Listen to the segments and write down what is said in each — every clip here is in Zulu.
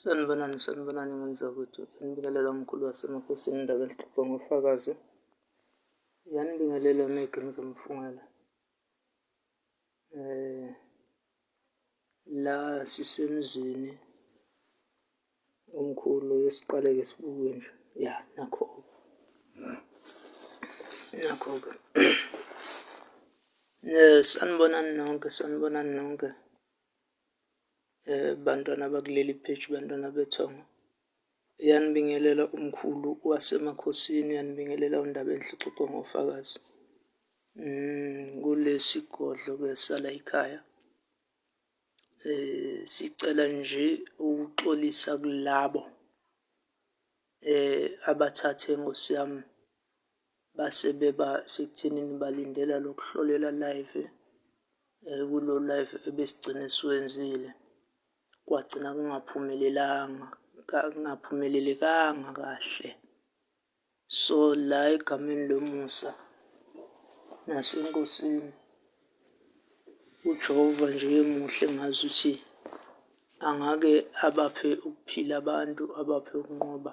Sanibonani, sanibonani ngenzakwethu. Nginibingelela mkhulu wasemakhosini indaba enhlupho ngofakazi. Ngiyanibingelela migcini mfungela. La sisemzini omkhulu esiqale-ke sibuke nje, ya nakho-ke, nakho-ke. Sanibonani nonke, sanibonani nonke bantwana bakuleli page, bantwana bethongo. Uyanibingelela umkhulu wasemakhosini, uyanibingelela uNdabenhle uxoxo ngofakazi. Kulesi godlo-ke salayikhaya sicela nje ukuxolisa kulabo abathathe nkosi yami base beba sekuthenini balindela lokuhlolela live kulo live ebesigcine siwenzile. Kwagcina kungaphumelelanga, kungaphumelelekanga kahle. So la egameni lomusa nasenkosini uJehova nje emuhle ngazuthi angake abaphe ukuphila abantu, abaphe ukunqoba.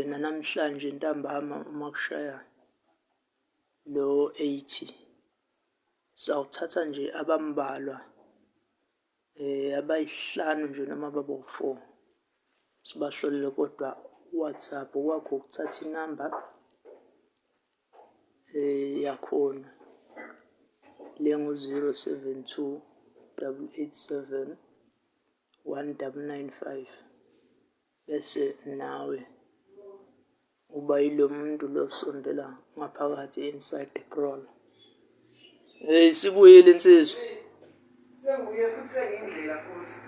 Nanamhlanje ntambama uma kushaya lo 80 sawuthatha nje abambalwa abayihlanu nje noma babawu-four sibahlolele kodwa WhatsApp okwakho ukuthatha inamba yakhona le ngu-072 887 1995 bese nawe uba yilo muntu lo osondela ngaphakathi inside the crawl. Hey sibuyile insizwa. Sengibuye futhi sengindlela futhi.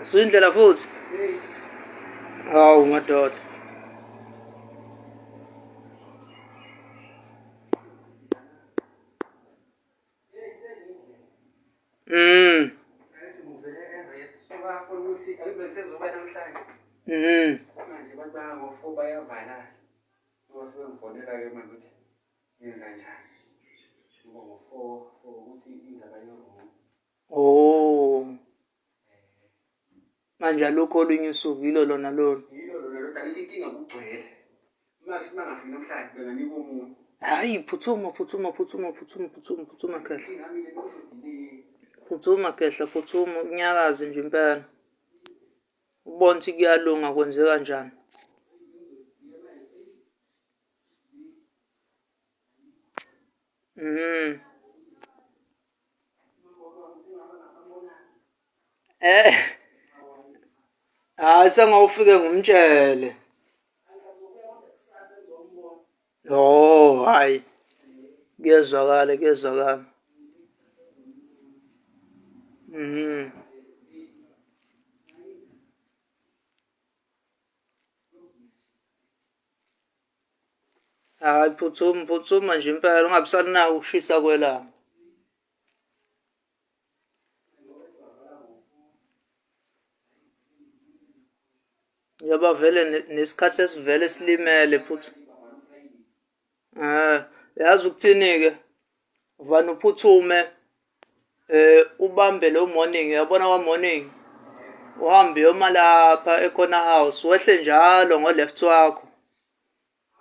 Usuyindlela futhi? Hey. Hawu madoda. Angithi ngivele e-rest so bafuna ukuthi ayibe kusezoba namhlanje. Manje abantu bango-four bayavala. Ngoba sebengifonela-ke manje ukuthi ngenza njani. Ngoba ngo-four for ukuthi indaba ye-room. Oh. Manje alukho olunye usuku yilo lona lolu. Yilo lona lolu angithi inkinga kugcwele. Manje mangafiki namhlanje benganika omunye. Hayi phuthuma phuthuma phuthuma phuthuma phuthuma phuthuma khehla. Inkinga mina bengizodilika. Phuthuma khehla phuthuma unyakaze nje impela. Ubone ukuthi kuyalunga kwenzeka kanjani. Eh. Hayi sengawufike ngumtshele. Oh, hayi. Kuyezwakala, kuyezwakala. Hayi phuthuma phuthuma nje impela ungabe usakunaka ukushisa kwelanga. Njengoba vele nesikhathi sesivele silimele futhi. Eh, yazi ukuthini-ke? Vane uphuthume ubambe lo morning, uyabona kwa-morning? Uhambe uyoma lapha e-corner house, wehle njalo ngo-left wakho.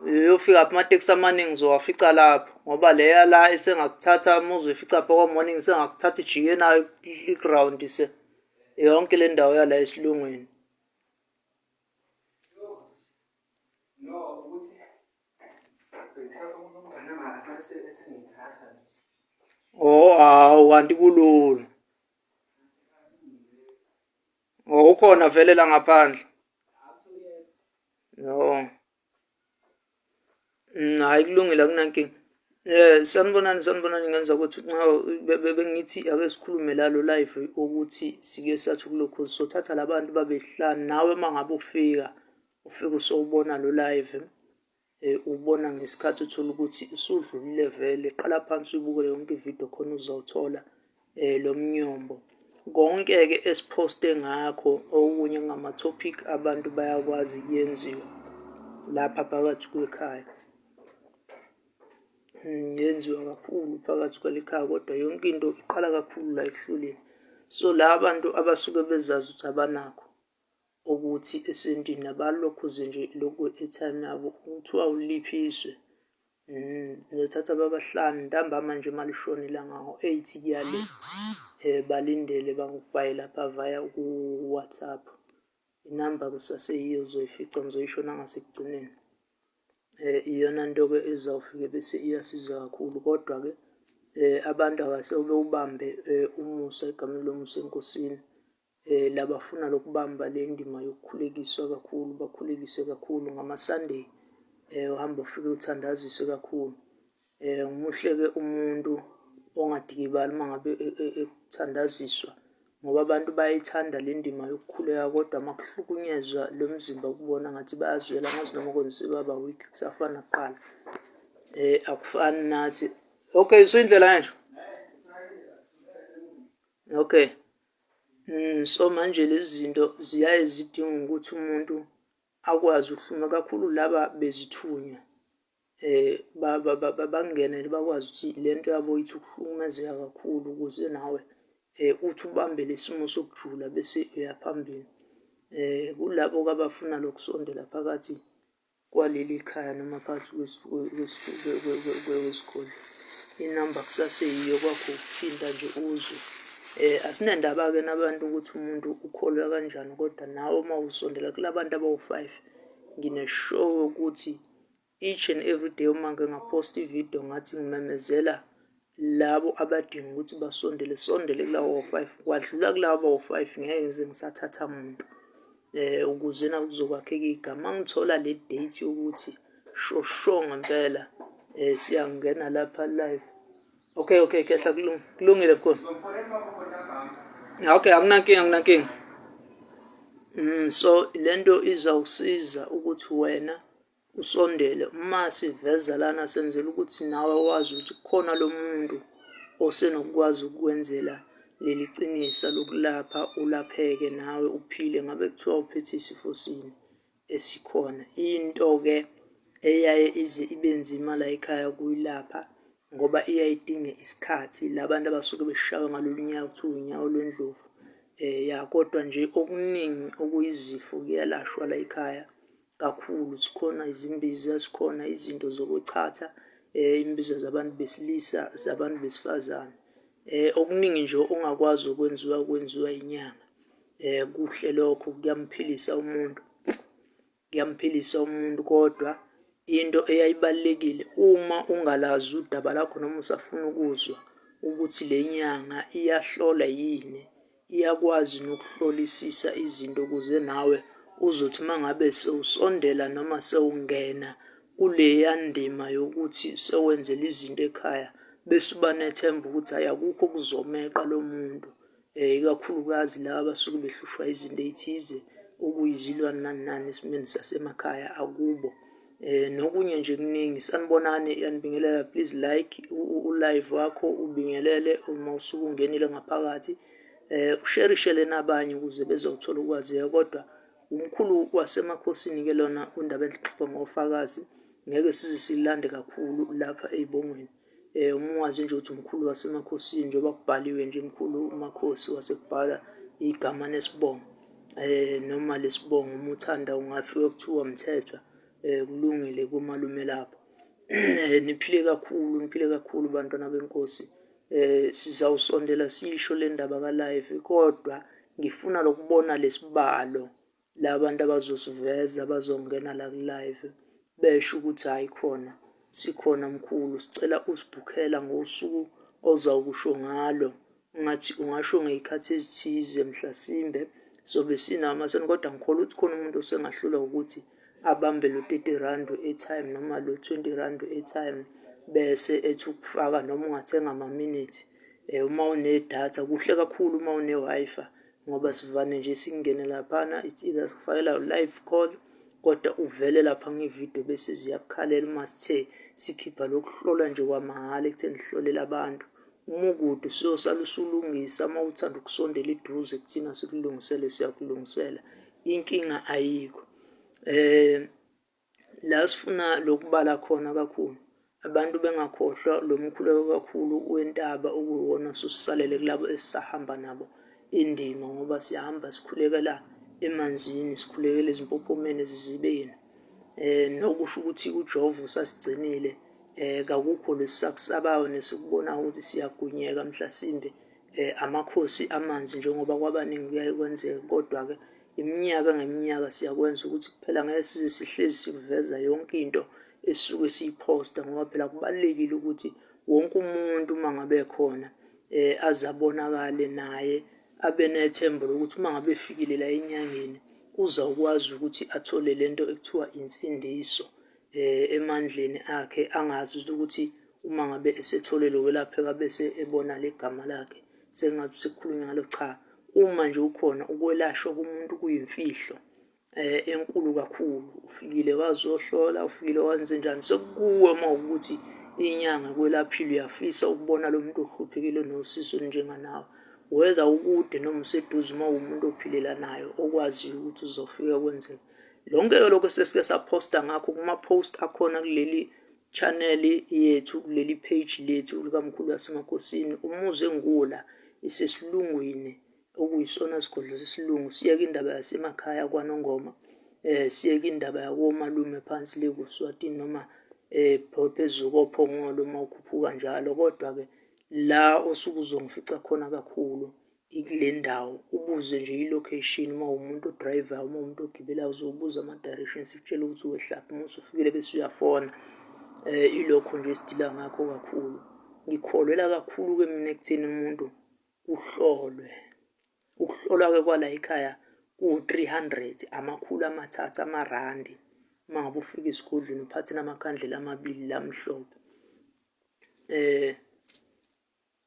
Uyofika phi amatekisi amaningi uzowafica lapho ngoba leya la isengakuthatha uma uzoyifica lapha kwa-morning isengakuthatha ijike nayo ikurawundise yonke le ndawo yala esilungwini. No, ukuthi bengithatha omunye umngane wami asale esengithatha. Oh, hawu kanti kulula. Oh, ukhona vele la ngaphandle. No. Hhayi kulungile akunankinga. Sanibonani sanibonani ngenza ukuthi nxa bengithi ake sikhulume la lo live ukuthi sike sathi kulokhu sothatha la bantu babehlanu nawe uma ngabe ufika ufike usowubona lo live ubona ngesikhathi uthole ukuthi usudlulile vele qala phansi uyibukele yonke ividiyo khona uzawuthola lo mnyombo. Konke-ke esiphoste ngakho okunye ngama-topic abantu bayakwazi kuyenziwa lapha phakathi kwekhaya. Yenziwa kakhulu phakathi kwale khaya kodwa yonke into iqala kakhulu la ekuhluleni. So la bantu abasuke bezazi ukuthi abanakho. Ukuthi esentini abalokhuze nje lokhu airtime yabo kuthiwa uliphi izwe. Ngizothatha ababahlanu ntambama nje uma lishona ilanga ngo-8 kuya le. Balindele bangifaye lapha via ku-WhatsApp. Inamba kusaseyiyo uzoyifica ngizoyisho nangasekugcineni. Iyona nto-ke ezawufike bese iyasiza kakhulu kodwa-ke abantu akase bewubambe umusa egameni lomusa enkosini. Labafuna lokubamba le ndima yokukhulekiswa kakhulu bakhulekiswe kakhulu ngama-Sunday uhambe ufike uthandaziswe kakhulu. Muhle-ke umuntu ongadikibali uma ngabe ethandaziswa ngoba abantu bayayithanda le ndima yokukhuleka kodwa uma kuhlukunyezwa lo mzimba kubona ngathi bayazwela angazi noma kwenza sebaba weak kusafana nakuqala. Akufani nathi. Okay, so indlela nje. Okay. So manje lezi zinto ziyaye zidinge ukuthi umuntu akwazi ukuhluma kakhulu laba bezithunywa bangenele bakwazi ukuthi le nto yabo ithi ukuhlukumezeka kakhulu ukuze nawe uthi ubambe lesimo sokujula bese uya phambili. Kulabo-ke abafuna lokusondela phakathi kwaleli khaya noma phakathi kwesigodlo. Inamba kusaseyiyo kwakho ukuthinta nje uzwe. Asinendaba-ke nabantu ukuthi umuntu ukholwa kanjani kodwa nawe uma usondela kula bantu abawu-five ngine-sure yokuthi each and every day uma ngike ngaphosta ividiyo ngathi ngimemezela labo abadinga ukuthi basondele sondele kulawo 5 kwadlula kulabo 5 ngeke ngize ngisathatha muntu ukuze na kuzokwakheka igama ngithola le date yokuthi sho ngempela siyangena lapha live. Okay, okay, kehla kulungile khona. Okay, akunankinga, akunankinga. So lento izawusiza ukuthi wena usondele uma siveza lana senzela ukuthi nawe wazi ukuthi kukhona lo muntu osenokukwazi ukukwenzela leli qinisa lokulapha ulapheke nawe uphile ngabe kuthiwa uphethe isifo sini esikhona. Into-ke eyaye ize ibe nzima la ekhaya ukuyilapha ngoba iyaye idinge isikhathi la bantu abasuke beshawe ngalolu nyawo kuthiwa unyawo lwendlovu. Ya kodwa nje okuningi okuyizifo kuyalashwa la ekhaya kakhulu. Zikhona izimbiza, zikhona izinto zokuchatha, imbiza zabantu besilisa, zabantu besifazane. Okuningi nje ongakwazi ukwenziwa kwenziwa inyanga. Kuhle lokho kuyamphilisa umuntu, kuyamphilisa umuntu kodwa into eyayibalulekile uma ungalazi udaba lakho noma usafuna ukuzwa ukuthi le nyanga iyahlola yini, iyakwazi nokuhlolisisa izinto ukuze nawe uzothi uma ngabe sewusondela noma sewungena kuleya ndima yokuthi sewenzela izinto ekhaya bese uba nethemba ukuthi hhayi akukho okuzomeqa lo muntu. Ikakhulukazi laba abasuke behlushwa izinto ey'thize okuyizilwane nani nani esimeni sasemakhaya akubo. Nokunye nje kuningi. Sanibonani, iyanibingelela please like u-live wakho ubingelele uma usuke ungenile ngaphakathi. Usherishele nabanye ukuze bezothola ukwazeka kodwa umkhulu wasemakhosini-ke lona undaba enhle xoxa ngofakazi ngeke size silande kakhulu lapha ey'bongweni. Uma wazi nje ukuthi umkhulu wasemakhosini njengoba kubhaliwe nje mkhulu umakhosi wasekubhala igama nesibongo noma lesibongo uma uthanda ungafike kuthiwa Mthethwa kulungile komalume lapho. Niphile kakhulu, niphile kakhulu bantwana benkosi. Sizawusondela siyisho le ndaba ka-live kodwa ngifuna lokubona lesibalo la bantu abazosiveza abazongena la ku-live besho ukuthi hhayi khona sikhona mkhulu sicela usibhukhela ngosuku ozawukusho ngalo ngathi ungasho ngey'khathi ezithize mhlasimbe sobe sinawo amasenti kodwa ngikholwa ukuthi khona umuntu osengahlulwa ukuthi abambe lo 30 rand we-airtime noma lo 20 rand we-airtime bese ethi ukufaka noma ungathenga amaminithi uma unedatha kuhle kakhulu uma une-Wi-Fi ngoba sivane nje singene laphana it's either sikufakela live call kodwa uvele lapha ngevidiyo bese ziyakukhalela uma sithe sikhipha lokuhlola nje kwamahhala ekutheni sihlolela abantu. Uma ukude usuyosala usulungisa uma uthanda ukusondela eduze kuthina sikulungisele siyakulungisela inkinga ayikho. La sifuna lokubala khona kakhulu abantu bengakhohlwa lo mkhuleko kakhulu wentaba okuyiwona osusisalele kulabo esisahamba nabo indima ngoba siyahamba sikhulekela emanzini, sikhulekela ezimpophomeni, ezizibeni. Nokusho ukuthi uJehova usasigcinile kakukho lesisakusabayo nesikubonayo ukuthi siyagwinyeka mhlasimbe amakhosi amanzi njengoba kwabaningi kuyaye kwenzeke kodwa-ke iminyaka ngeminyaka siyakwenza ukuthi kuphela ngeke size sihlezi sikuveza yonke into esisuke siyiphosta ngoba phela kubalulekile ukuthi wonke umuntu uma ngabe ekhona aze abonakale naye abe nethemba lokuthi uma ngabe efikile la enyangeni uzawukwazi ukuthi athole lento ekuthiwa insindiso emandleni akhe angazi ukuthi uma ngabe esethole lokwelapheka bese ebona legama lakhe sengathi sekukhulunywa ngalo. Cha, uma nje ukhona ukwelashwa komuntu kuyimfihlo enkulu kakhulu. Ufikile wazohlola, ufikile wenzenjani, sekukuwe uma ukuthi inyanga ikwelaphile uyafisa ukubona lo muntu ohluphekile nosizo olunjenganawe. Whether ukude noma useduze uma uwumuntu ophilelanayo okwaziyo ukuthi uzofika kwenzeke. Lonke-ke lokho esesike saphosta ngakho kuma-post akhona kuleli channel yethu, kuleli page lethu likaMkhulu waseMakhosini, umuzi engikuwo la isesilungwini okuyisona sigodlo sesilungu. Siyeke indaba yasemakhaya kwaNongoma, siyeke indaba yakomalume phansi le kuSwatini noma phezu koPhongolo uma ukhuphuka njalo. Kodwa-ke la osuke uzongifica khona kakhulu ikule ndawo, ubuze nje i-location uma uwumuntu odrayivayo, uma uwumuntu ogibelayo uzobuza ama-directions sikutshele ukuthi wehlaphi, uma usufikile bese uyafona. Ilokho nje esidila ngakho kakhulu. Ngikholelwa kakhulu-ke mina ekutheni umuntu kuhlolwe. Ukuhlolwa-ke kwala ekhaya kuwu-300, 300 amarandi. Uma ngabe ufika esigodlweni uphathe namakhandlela amabili la amhlophe.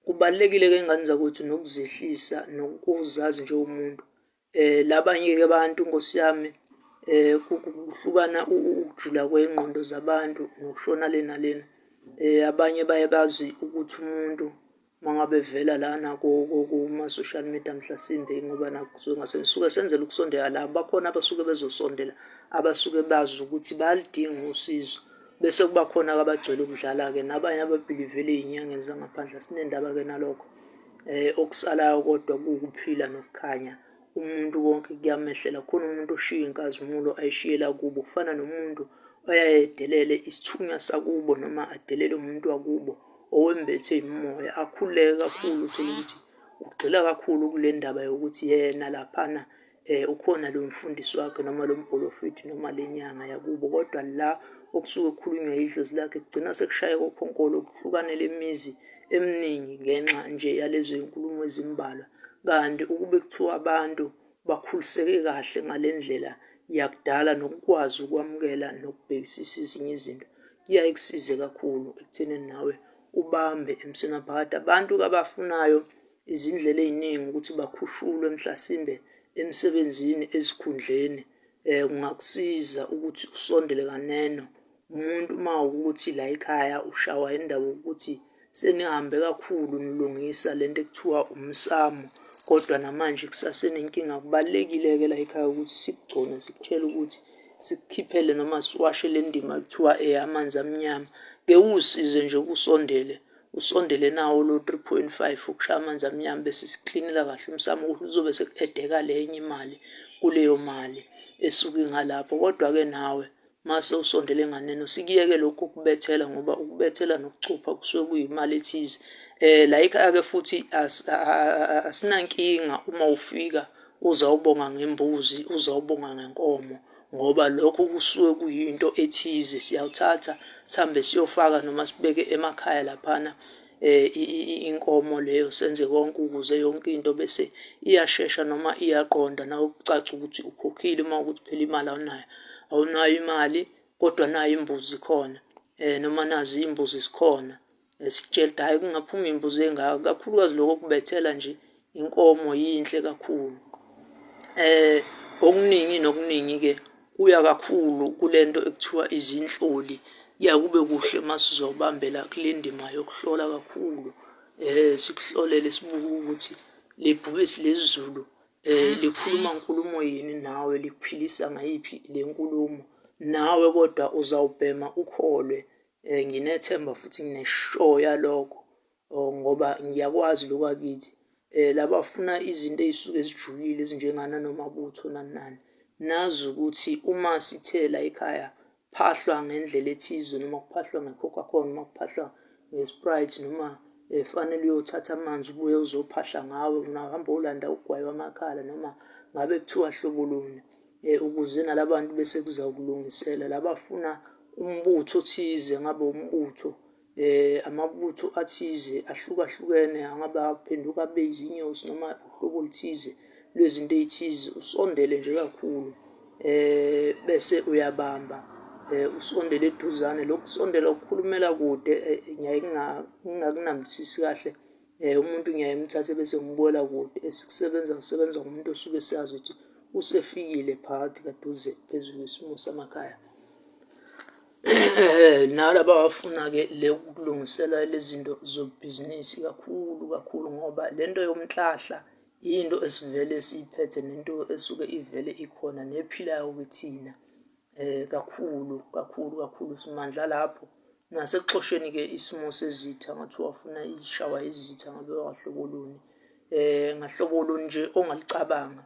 Kubalulekile-ke ngane zakwethu nokuzehlisa nokuzazi njengomuntu. Labanye-ke abantu Nkosi yami kuhlukana ukujula kwey'ngqondo zabantu nokushona le nalena. Abanye baye bazi ukuthi umuntu uma ngabe evela lana kuma-social media mhlasimbe ngoba nakhu kusuke ngase sisuke senzela ukusondela la, bakhona abasuke bezosondela abasuke bazi ukuthi bayaludinga usizo. Bese kuba khona-ke abagcwele ukudlala-ke nabanye ababhilivela ey'nyangeni zangaphandle asinendaba-ke nalokho. Okusalayo kodwa kuwukuphila nokukhanya. Umuntu konke kuyamehlela. Kukhona umuntu oshiya inkazimulo ayishiyela kubo. Kufana nomuntu oyaye edelele isithunywa sakubo noma adelele umuntu wakubo owembethe imimoya. Akhululeke kakhulu uthole ukuthi ugxila kakhulu kule ndaba yokuthi yena laphana ukhona lo mfundisi wakhe noma lo mbholofidi noma le nyanga yakubo, kodwa la okusuke kukhulunywa yidlozi lakhe kugcina sekushayeka okhonkolo kuhlukane le mizi eminingi ngenxa nje yalezo zinkulumo ezimbalwa. Kanti ukube kuthiwa abantu bakhuliseke kahle ngale ndlela yakudala nokukwazi ukwamukela nokubhekisisa ezinye izinto, kuyaye kusize kakhulu ekuthenini nawe ubambe emseni waphakade. Abantu abafunayo izindlela ey'ningi ukuthi bakhushulwe mhlasimbe emsebenzini ezikhundleni kungakusiza ukuthi usondele kaneno. Umuntu uma kuwukuthi la ekhaya ushawa indaba yokuthi senihambe kakhulu nilungisa lento ekuthiwa umsamo kodwa namanje kusasenenkinga. Kubalulekile-ke la ekhaya ukuthi sikugcone sikutshele ukuthi sikukhiphele noma siwashe le ndima ekuthiwa eyamanzi amnyama. Kewusize nje usondele usondele nawo lo 3.5 ukushaya amanzi amnyama bese sikuklinela kahle umsamo ukuthi uzobe seku-edeka le enye imali kuleyo mali esuke ingalapho. Kodwa-ke nawe mase usondele nganeno sikuyeke lokhu ukubethela ngoba ukubethela nokucupha kusuke kuyimali ethize. La ekhaya-ke futhi asinankinga uma ufika uzawubonga ngembuzi, uzawubonga ngenkomo ngoba lokho kusuke kuyinto ethize. Siyawuthatha sihambe siyofaka noma sibeke emakhaya laphana inkomo leyo senze konke ukuze yonke into bese iyashesha noma iyaqonda nawe kucace ukuthi ukhokhile uma kuwukuthi phela imali awunayo. Awunayo imali kodwa nayi imbuzi ikhona noma nazi iy'mbuzi zikhona. Sikutshela ukuthi hhayi kungaphuma iy'mbuzi ey'ngaka, kakhulukazi lokho okubethela nje inkomo yinhle kakhulu. Okuningi nokuningi-ke kuya kakhulu kule nto ekuthiwa izinhloli. Kuyaye kube kuhle uma sizobambela kule ndima yokuhlola kakhulu, sikuhlolele sibuke ukuthi le bhubesi lesiZulu likhuluma nkulumo yini nawe, likuphilisa ngayiphi le nkulumo. Nawe kodwa uzawubhema ukholwe, nginethemba futhi ngine-sure yalokho ngoba ngiyakwazi lokwakithi. Labafuna izinto ey'suke zijulile ezinjengana nomabutho nani nani. Nazi ukuthi uma sithe layikhaya phahlwa ngendlela ethize noma kuphahlwa nge-Coca Cola noma kuphahlwa nge-Sprite noma fanele uyothatha amanzi ubuye uzophahla ngawo, ungahambe olanda ugwayi wamakhala noma ngabe kuthiwa hlobo luni ukuze nalabantu bese kuzakulungisela labafuna umbutho othize ngabe umbutho amabutho athize ahlukahlukene angabe aphenduka abe izinyosi noma uhlobo oluthize lwezinto ey'thize usondele nje kakhulu bese uyabamba usondele eduzane lokhu kusondela ukukhulumela kude ngiyaye ngingakunambithisi kahle umuntu ngiyaye ngimthathe bese ngibukela kude esikusebenza kusebenza ngomuntu osuke esazi ukuthi usefikile phakathi kaduze phezu kwesimo samakhaya. Nalaba abafuna-ke le ukulungisela lezi zinto zobhizinisi kakhulu kakhulu ngoba le nto yomhlahla yinto esivele siyiphethe nento esuke ivele ikhona nephilayo kithina kakhulu kakhulu kakhulu simandla lapho. Nasekuxosheni-ke isimo sezitha ngathiwa ufuna ishawa izitha ngabe wahlobo luni ngahlobo luni nje ongalicabanga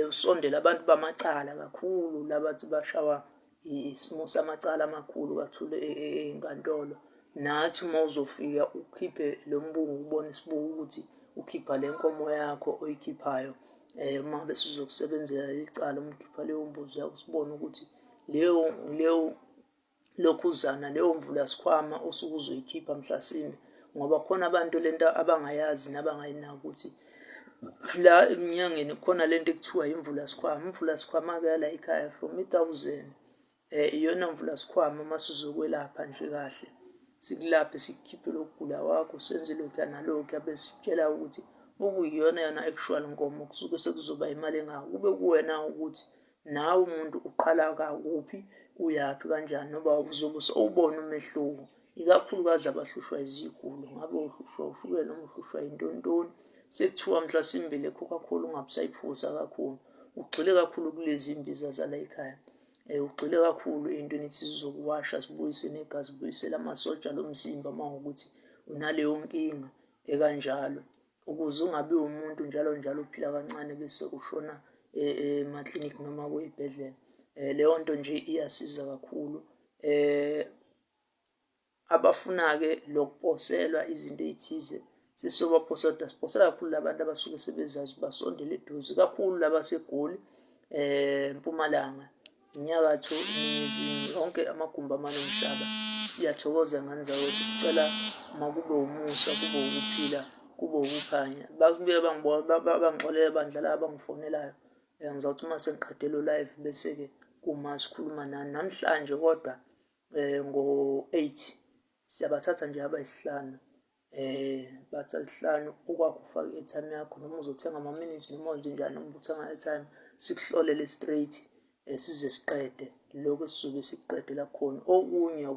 usondele abantu bamacala kakhulu laba athi bashawa isimo samacala amakhulu kathule ey'nkantolo. Nathi uma uzofika ukhiphe lo mbungu ubone isibuko ukuthi ukhipha le nkomo yakho oyikhiphayo uma ngabe sizokusebenzela leli cala, uma ukhipha leyo mbuzi yakho sibone ukuthi leyo leyo lokhuzana leyo mvula sikhwama osuke uzoyikhipha mhlasimbe ngoba khona abantu lento abangayazi nabangayinaki ukuthi la emnyangeni khona lento ekuthiwa imvula sikhwama. Imvula sikhwama-ke yala ekhaya from i-thousand iyona mvula sikhwama uma sizokwelapha nje kahle sikulaphe sikukhiphe lokugula kwakho senze lokhuya nalokhuya bese sikutshela ukuthi okuyiyona yona actual nkomo kusuke sekuzoba imali engaka kube kuwena ukuthi nawe umuntu uqala kakuphi uyaphi kanjani noba uzobe sewubona umehluko ikakhulukazi abahlushwa izigulo ngabe uhlushwa ushukela noma uhlushwa yintontoni sekuthiwa mhlasimbe le Coca-Cola ungabe usayiphuza kakhulu ugxile kakhulu kulezi mbiza zala ekhaya ugxile kakhulu ey'ntweni ethi sizokuwasha sibuyise negazi sibuyisele amasotsha lomzimba uma ukuthi unaleyo nkinga ekanjalo ukuze ungabi umuntu njalo njalo uphila kancane bese ushona emaklinikhi noma kwey'bhedlela. Leyo nto nje iyasiza kakhulu. Abafuna-ke lokuposelwa izinto ey'thize sesiyobaposa kodwa siposela kakhulu labantu abasuke sebezazi basondele eduze kakhulu laba seGoli, Mpumalanga. Nyakatho, Ningizimu, onke amagumbi amane omhlaba. Siyathokoza ngane zakwethu, sicela makube umusa, kube ukuphila, kube ukukhanya. Babuye bangixolele bandla laba abangifonelayo. Ngizawuthi uma sengiqede lo live bese-ke kuma sikhuluma nani. Namhlanje kodwa ngo-8 siyabathatha nje abayisihlanu bathi alihlanu ukwakho ufake i-airtime yakho noma uzothenga ama-minutes noma wenze njani noma uthenga i-airtime sikuhlolele straight size siqede lokhu esizobe sikuqedela khona. Okunye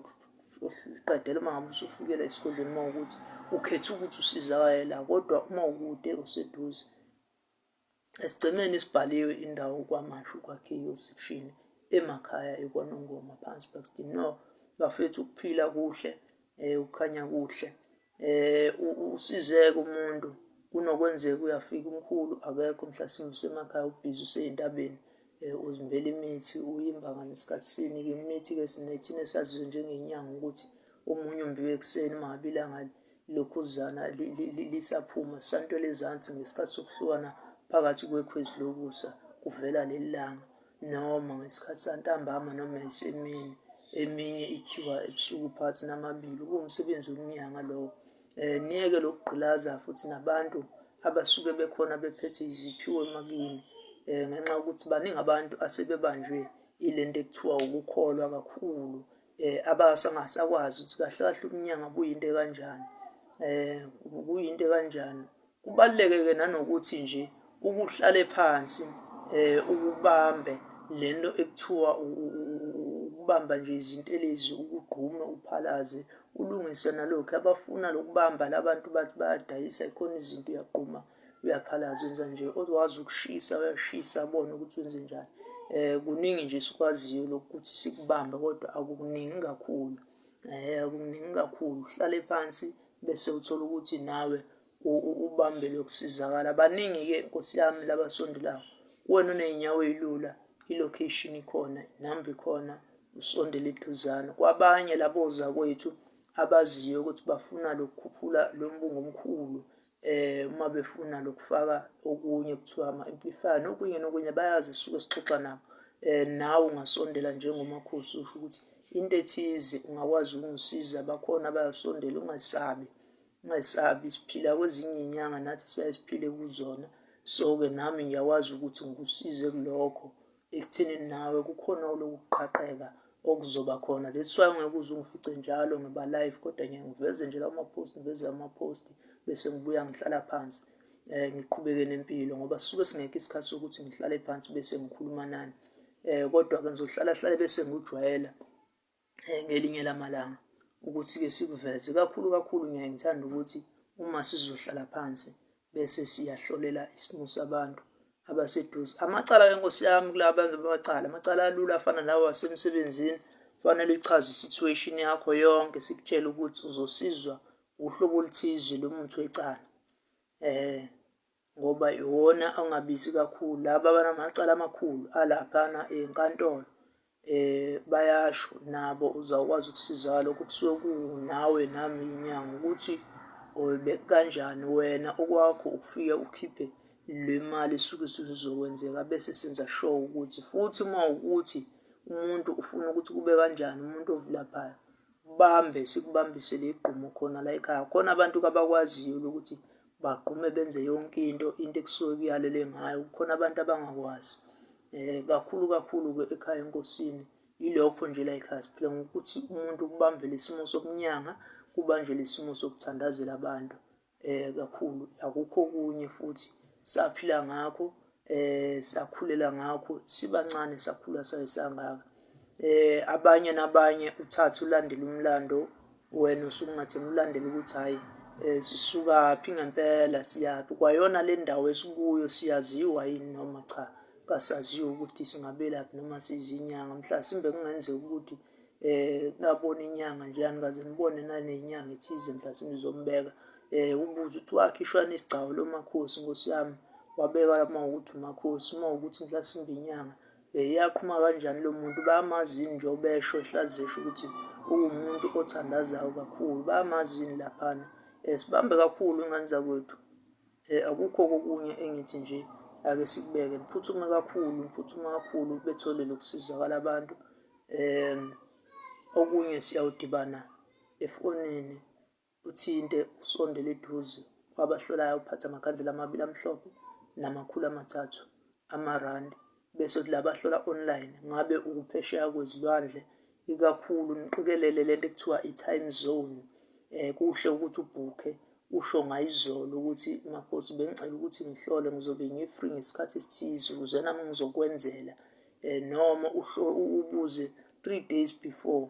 uqedela uma ngabe usufikela esigodlweni uma ukuthi ukhetha ukuthi usizakale la kodwa uma ukude useduze Esigcemeni esibhaliwe indawo KwaMashu kwakhiwe section emakhaya eKwaNongoma phansi Buxton. No bafethu ukuphila kuhle ukukhanya kuhle usizeke umuntu kunokwenzeka uyafika umkhulu akekho mhlasimbe usemakhaya ubhizi useyintabeni uzimbela imithi uyimba ngesikhathi sini-ke imithi-ke thina esaziyo njengenyanga ukuthi omunye umbiwa ekuseni uma ngabe ilanga lokhuzana lisaphuma sisantwela ezansi ngesikhathi sokuhlukana phakathi kwekhwezi lokusa kuvela leli langa noma ngesikhathi santambama noma isemini eminye ikhiwa ebusuku phakathi namabili kuwumsebenzi womnyanga lowo. Niyeke lokugqilaza futhi nabantu abasuke bekhona bephethe iziphiwo emakini ngenxa yokuthi baningi abantu asebebanjwe ilento ekuthiwa ukukholwa kakhulu abasangasakwazi ukuthi kahle kahle ubunyanga buyinto ekanjani kuyinto ekanjani. Kubaluleke-ke nanokuthi nje ukuhlale phansi ukubambe lento ekuthiwa ukubamba nje izintelezi ukugqume uphalaze ulungise nalokhu. Abafuna lokubamba la bantu bathi bayadayisa khona izinto uyagquma uyaphalaza wenza nje okwazi ukushisa uyashisa abone ukuthi wenze njani. Kuningi nje esikwaziyo lokhu ukuthi sikubambe kodwa akukuningi kakhulu, akukuningi kakhulu. Uhlale phansi bese uthola ukuthi nawe. Ubambe lokusizakala. Baningi-ke nkosi yami labasondelayo. Kuwena oney'nyawo ey'lula, i-location ikhona, inamba ikhona, usondele eduzane. Kwabanye labo zakwethu abaziyo ukuthi bafuna lokukhuphula lo mbungu omkhulu uma befuna lokufaka okunye kuthiwa ama-amplifier nokunye nokunye bayazi sisuke sixoxa nabo. Nawe ungasondela njengomakhosi usho ukuthi into ethize ungakwazi ukungisiza, bakhona abayosondela ungesabi. Ungesabi siphila kwezinye iy'nyanga nathi siyaye siphile kuzona. So-ke nami ngiyakwazi ukuthi ngikusize kulokho ekuthenini nawe kukhona olokuqhaqheka okuzoba khona. That's why ungeke uze ungifice njalo ngiba live kodwa ngiye ngiveze nje lawo ma-post ngiveze ama-post bese ngibuya ngihlala phansi ngiqhubeke nempilo ngoba sisuke singekho isikhathi sokuthi ngihlale phansi bese ngikhuluma nani. Kodwa-ke ngizohlala hlale bese ngikujwayela ngelinye lamalanga ukuthi-ke sikuveze. Kakhulu kakhulu ngiyaye ngithande ukuthi uma sizohlala phansi bese siyahlolela isimo sabantu abaseduze. Amacala-ke nkosi yami kulaba benza amacala, amacala alula afana nawa asemsebenzini, kufanele uyichaze i-situation yakho yonke sikutshele ukuthi uzosizwa uhlobo oluthize lomuthi wecala. Ngoba iwona ongabizi kakhulu. Laba abanamacala amakhulu alaphana enkantolo bayasho nabo uzawukwazi ukusizakala. Lokho kusuke kunawe nami inyanga ukuthi bekukanjani wena okwakho ukufike ukhiphe le mali esuke isizokwenzeka bese senza sure ukuthi futhi uma wukuthi umuntu ufuna ukuthi kube kanjani umuntu ovilaphayo bambe sikubambise le gqumo khona la ekhaya. Khona abantu abakwaziyo lokuthi bagqume benze yonke into, into ekusuke kuyalelwe ngayo. Kukhona abantu abangakwazi kakhulu kakhulu-ke ekhaya enkosini. Yilokho nje la ekhaya siphila ngokuthi umuntu kubambele isimo sobunyanga, kubanjwe isimo sokuthandazela abantu kakhulu. Akukho okunye futhi saphila ngakho sakhulela ngakho sibancane sakhula saze sangaka. Abanye nabanye uthathe ulandele umlando wena usuke ungatheni ulandele ukuthi hhayi sisukaphi ngempela siyaphi. Kwayona le ndawo esikuyo siyaziwa yini noma cha, kasaziwa ukuthi singabelaphi noma sizinyanga. Mhlasimbe kungenzeka ukuthi nabona inyanga nje anikaze nibone nanenyanga ethize mhlasimbe izombeka. Ubuze ukuthi wakhishwani isigcawu lo makhosi nkosi yami, wabekwa uma kuwukuthi umakhosi, uma kuwukuthi mhlasimbe inyanga. Iyaqhuma kanjani lo muntu bayamazi yini njengoba esho ehlale esho ukuthi uwumuntu othandazayo kakhulu bayamazi yini laphana. Sibambe kakhulu ingane zakwethu akukho kokunye engithi nje ake sikubeke niphuthume kakhulu niphuthume kakhulu bethole lokusizakala abantu. Okunye siyawudibana efonini. Uthinte usondele eduze kwabahlolayo uphathe amakhandlela amabili amhlophe namakhulu 3 amarandi bese kuthi laba abahlola online ngabe ukuphesheya kwezilwandle ikakhulu niqikelele lento ekuthiwa i-time zone. Kuhle ukuthi ubhukhe usho ngayizolo ukuthi makhosi bengicela ukuthi ngihlole ngizobe ngi-free ngesikhathi esithize ukuze nami ngizokwenzela noma ubuze 3 days before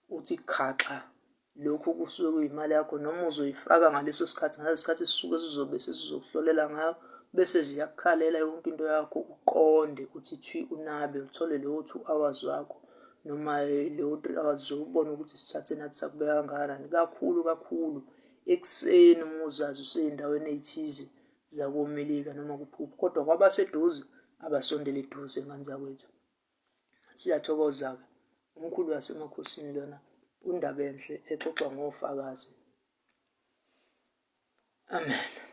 uthi khaxa. Lokhu kusuke kuyimali yakho noma uzoyifaka ngaleso sikhathi, ngaleso sikhathi sisuke sizobe sesizokuhlolela ngayo bese ziyakukhalela yonke into yakho uqonde uthi thwi unabe uthole lowo 2 hours wakho noma lowo 3 hours uzobona ukuthi sithathe nathi sakubeka kangakanani. Kakhulu kakhulu ekuseni uma uzazi usey'ndaweni ey'thize zakoMelika noma kuphi kodwa kwabaseduze abasondele eduze ngane zakwethu. Siyathokoza-ke umkhulu wasemakhosini lona uNdabenhle exoxa ngofakazi. Amen.